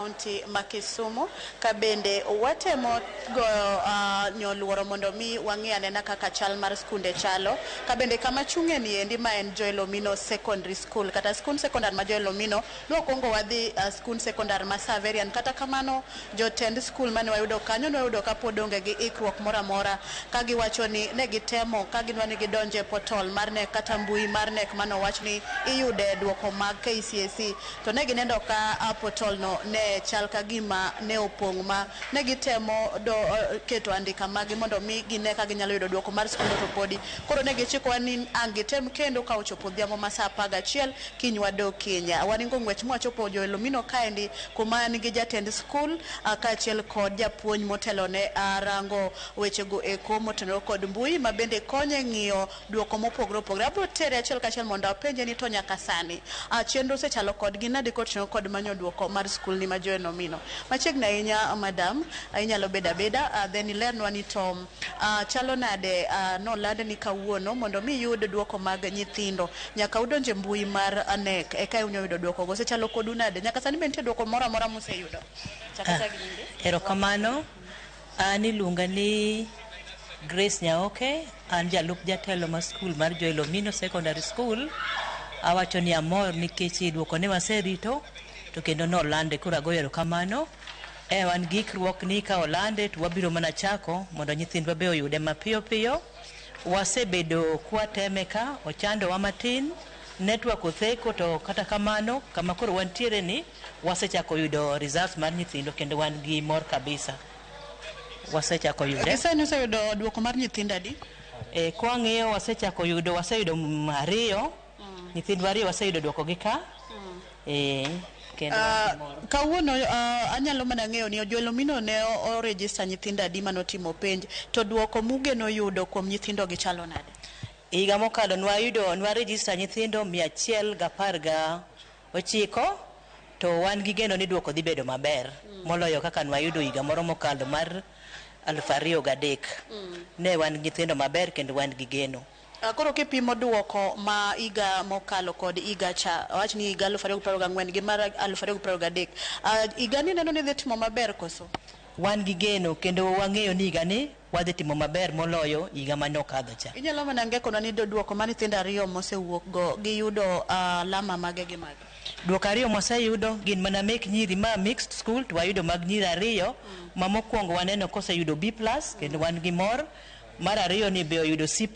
Kaunti ma Kisumu ka bende watemo goyo nyoluoro mondo mi wang'i anena kaka chal mar skunde chalo ka bende kama chung'e ni endi ma en Joel Omino Secondary School kata skund sekondar ma Joel Omino. Nwakwongo wadhi skund sekondar ma Saverian. Kata kamano, jotend skul mane wayudo kanyo nwayudo ka pod onge gi ikruok moro amora, ka giwacho ni ne gitemo ka gidwa ni gidonje e portal mar KNEC kata mbui mar KNEC manowach ni iyude duoko mag KCSE, to ne gineno ka portal no ne chal ka gima ne opong' ma ne gitemo do keto andika magi mondo mi gine ka ginyalo yudo duoko mar skundno, to podi koro ne gichikowa ni ang' gitem kendo ka ochopo odhiambo ma saa 11 kiny wadog kiny. Waringo ng'wech mwachopo Joel Omino kaendi, kuma nigi jatend skul kaachiel kod japuonj motelone rango wechego eko motenore kod mbui ma bende konyo e ng'iyo duoko mopogore opogore. Abiro tere achiel kachiel mondo apenje ni to nyaka sani chenro osechalo kodgi nade kotenore kod manyo duoko mar skul ni ma Joel Omino. Machiegni ahinya, madam, inyalo bedo abeda, then ilernwa ni to chalo nade noland ni kawuono mondo mi yud duoko mag nyithindo nyaka udonje mbui mar KNEC eka unyalo yudo duoko go. Osechalo kodu nade? Nyaka sani be nitie duoko moro amora museyudo? Chak achak gi nyingi. Erokamano. An iluonga ni Grace Nyaoke, an jalup jatelo mar skul mar Joel Omino Secondary School. Awacho ni amor nikech duoko ne waserito to kendo nolande, koro agoyo erokamano. E wan gi ikruok ni ka olande to wabiro mana chako mondo nyithindwa be oyude mapiyo piyo. Wasebedo kwateme ka ochandowa matin, network otheko, to kata kamano kama koro wantiere ni wasechako yudo results mar nyithindo kendo wan gi mor kabisa. Wasechako yude. Gi sani useyudo duoko mar nyithindo adi? E, kwang'iyo wasechako yudo, waseyudo ariyo, nyithindwa ariyo waseyudo duoko gi ka. E, kendo wan gi mor. Kawuono anyalo mana ng'eyo ni Joel Omino ne o register nyithindo adi manotimo penj, to duoko mugeno yudo kuom nyithindo gi chalo nade? Higa mokalo nwayudo, nwa register nyithindo 119, to wan gi geno ni duoko dhi bedo maber moloyo kaka nwayudo higa moro mokalo mar 2003. Ne wan gi nyithindo maber kendo wan gi geno. Koro kipimo duoko ma higa mokalo kod higa cha, awach ni higa 2024 gi mar 2023, higa ni neno ni dhi timo maber koso? Wan gi geno kendo wang'eyo ni higa ni wadhi timo maber moloyo higa mane okadho cha. Inyalo mana ngekonwa ni duoko mar nyithindo ariyo mosewuok go giyudo alama mage gi mage? Duoko ariyo mwaseyudo gin mana mek nyiri ma mixed school, to wayudo mag nyiri ariyo. Ma mokwongo waneno koseyudo B+ kendo wan gi mor. Mar ariyo ni be oyudo C+,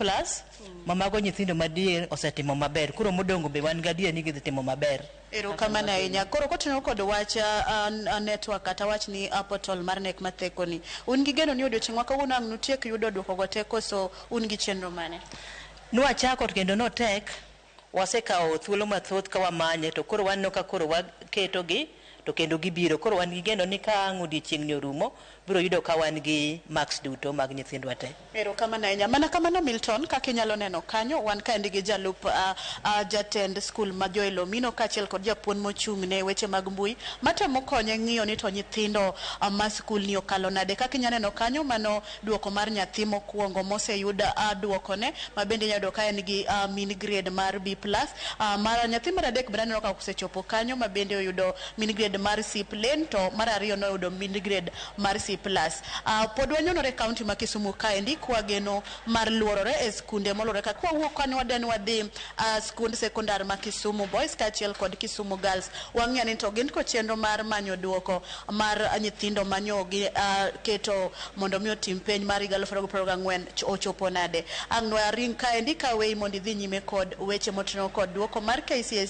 ma mago nyithindo madier osetimo maber. Koro modongo be wan gadier ni gidhi timo maber. Erokamano ahinya. Koro kotenore kod wach network kata wach ni portal mar KNEC matheko ni, un gi geno ni odiochieng' ma kawuono ang' nutiek yudo duoko go te, koso un gi chenro mane? Nwachako to kendo notek, wasekawo thuolo mathoth ka wamanye, to koro waneno ka koro waketogi to kendo gibiro. Koro wan gi geno ni ka ang' odiochieng' ni orumo, biro yudo ka wan gi marks duto mag nyithindwa te. Erokamano ahinya. Mana kamano, Milton, kaka inyalo neno kanyo, wan kaendi gi jalup jatend skul ma Joel Omino kaachiel kod japuonj mochung' ne weche mag mbui matemo konye ng'iyo ni to nyithindo ma skul ni okalo nade. Kaka inyalo neno kanyo, mano duoko mar nyathi mokwongo moseyud duokone, ma bende inyalo yudo ka en gi mean grade mar B+. Mar nyathi mar adek bende aneno ka osechopo kanyo, ma bende oyudo mean grade mar C plain, to mar ariyo noyudo mean grade mar C+. Pod wanyonore e kaunti ma Kisumu kaendi kwageno mar luorore e skunde moluorore ka kwawuok kanyo wadeni wadhi skund sekondar ma Kisumu Boys kaachiel kod Kisumu Girls. Wang'iyo ni to gin ko chenro mar manyo duoko mar nyithindo manyo gi keto mondo mi otim penj mar higa 2024 ochopo nade. Ang' nwa ring kaendi kaweyi mondo idhi nyime kod weche motenore kod duoko mar KCSE.